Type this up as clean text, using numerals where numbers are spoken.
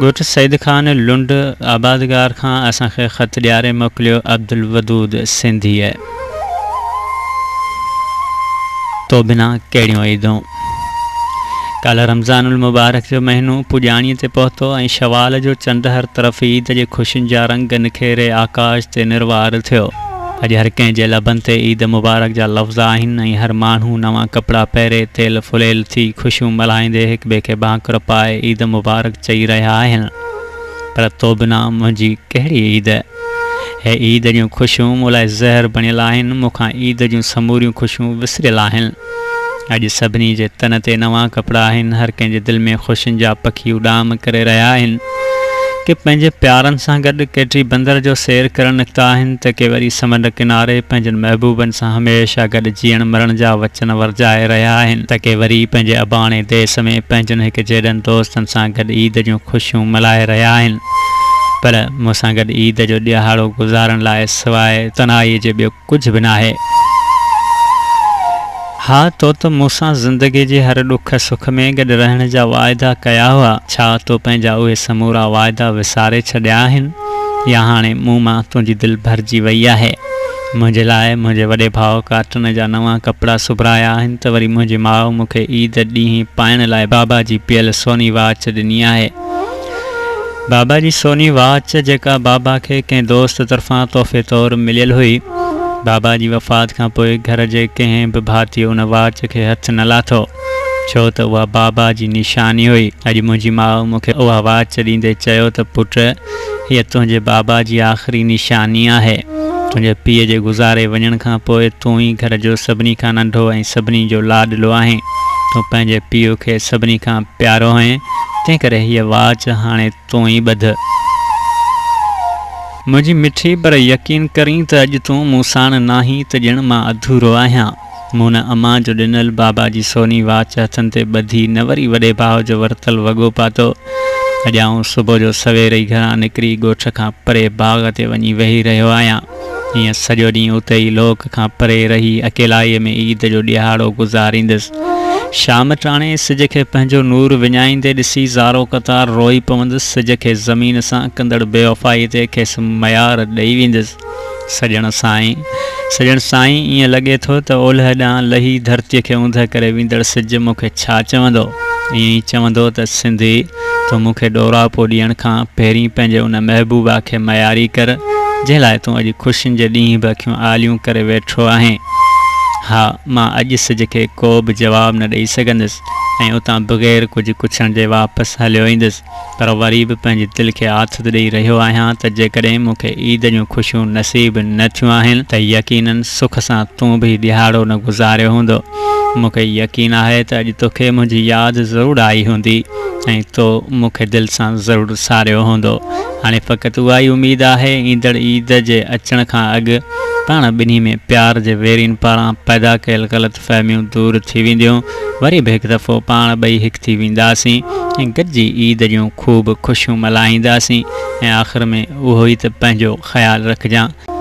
ڳوٺ سعيد خان لنڊ آبادگار کان اسان کي خط ڏياري موڪليو عبدالودود سنڌيء. تو بنا ڪهڙيون عيدون. ڪالهه رمضان المبارڪ جو مهينو پڄاڻيء تي پهتو ۽ شوال جو چنڊ هر طرف عيد جي خوشين جا رنگ نکيري آڪاش تي نروار ٿيو. اڄ هر ڪنهن جي لبن تي عيد مبارڪ جا لفظ آهن ۽ هر ماڻهو نوان ڪپڙا پهري تيل ڦليل ٿي خوشيون ملهائيندي هڪ ٻئي کي ڀاڪر پائي عيد مبارڪ چئي رهيا آهن. پر تو بنا منهنجي ڪهڙي عيد؟ هي عيد جون خوشيون مون لاء زهر بڻيل آهن، مون کان عيد جون سموريون خوشيون وسريل آهن. اڄ سڀني جي تن تي نوان ڪپڙا آهن، هر ڪنهن جي دل ۾ خوشين جا پکي اڏام ڪري رهيا آهن. ڪي پنهنجي پيارن سان گڏ ڪيٽي بندر جو سير ڪرڻ نڪتا آهن ته ڪي وري سمنڊ ڪناري پنهنجن محبوبن سان هميشه گڏ جيئڻ مرڻ جا وچن ورجائي رهيا آهن ته ڪي وري پنهنجي اباڻي ديس ۾ پنهنجن هڪ جيڏن دوستن سان گڏ عيد جون خوشيون ملهائي رهيا آهن پر مون سان گڏ عيد جو ڏهاڙو گذارڻ لاء سواء تنهائيء جي ٻيو ڪجهه به ناهي. ها، تو ته مون سان زندگيء جي هر ڏک سک ۾ گڏ رهڻ جا واعدا ڪيا هئا. ڇا تو پنهنجا اهي سمورا واعدا وساري ڇڏيا آهن؟ يا هاڻي مون مان تنهنجي دل ڀرجي وئي آهي؟ منهنجي لاء منهنجي وڏي ڀاء ڪاٽن جا نوان ڪپڙا سبرايا آهن ته وري منهنجي ماء مون کي عيد ڏينهن پائڻ لاء بابا جي پيل سوني واچ ڏني آهي. بابا جي سوني واچ جيڪا بابا کي ڪنهن دوست طرفان تحفي طور مليل هئي. بابا جي وفات کان پوء گهر جي ڪنهن به ڀاتيء ان واچ کي هٿ نه لاٿو، ڇو ته اها بابا جي نشاني هئي. اڄ منهنجي ماء مون کي اها واچ ڏيندي چيو ته پٽ! هيء تنهنجي بابا جي آخري نشاني آهي. تنهنجي پيء جي گذاري وڃڻ کان پوء تون ئي گهر جو سڀني کان ننڍو ۽ سڀني جو لاڏلو آهين. تون پنهنجي پيء کي سڀني کان پيارو هئين، تنهنڪري هيء واچ هاڻي تون ئي ٻڌ. منهنجي مٺي، پر يقين ڪرين ته اڄ تون مون ساڻ ناهين ته ڄڻ مان اڌورو آهيان. مون نه امان جو ڏنل بابا جي سوني واچ هٿن تي ٻڌي نه وري وڏي ڀاء جو ورتل وڳو پاتو. اڄ آئون صبح جو سوير ئي گهران نڪري ڳوٺ کان پري باغ تي وڃي ويهي رهيو آهيان. ائين سڄو ڏينهن اتي ئي لوڪ کان پري رهي اڪيلائيء ۾ عيد جو ڏهاڙو گذاريندس. شام ٽاڻي سج کي پنهنجو نور وڃائيندي ڏسي زارو قطار روئي پوندس. سج کي زمين سان ڪندڙ بيوفائيء تي کيس ميار ڏئي ويندس. سڄڻ سائين سڄڻ سائين ائين لڳي ٿو ته اولهه ڏانهن لهي ڌرتيء کي اوندهه ڪري ويندڙ سج مون کي ڇا چوندو؟ ائين ئي چوندو ته سنڌي تون مون کي ڏوراپو ڏيڻ کان پهرين پنهنجي ان محبوبا کي مياري ڪر، جنهن لاء تون اڄ خوشين جي ڏينهن به اکيون آليون ڪري ويٺو آهين. ها، مان اڄ سج کي ڪو به جواب نه ڏئي سگهندس ۽ اتان بغير ڪجهه ڪڇڻ جي واپس هليو ايندس. پر وري به پنهنجي دل کي آٿت ڏئي رهيو آهيان ته جيڪڏهن مون کي عيد جون خوشيون نصيب نه ٿيون آهن ته يقينن سک سان تون به ڏهاڙو نه گذاريو هوندو. مون کي يقين آهي ته اڄ توکي منهنجي ياد ضرور آئي هوندي ۽ تو مون کي دل سان ضرور ساريو هوندو. هاڻي فقط اها ئي اميد آهي ايندڙ عيد جي اچڻ کان اڳ پاڻ ٻنهي ۾ پيار جي ويرين پاران پيدا ڪيل غلط فهميون دور ٿي وينديون، وري به هڪ دفعو پاڻ ٻئي هڪ ٿي وينداسين ۽ گڏجي عيد جون خوب خوشيون ملهائينداسين ۽ آخر ۾ اهو ئي ته پنهنجو خيال رکجان.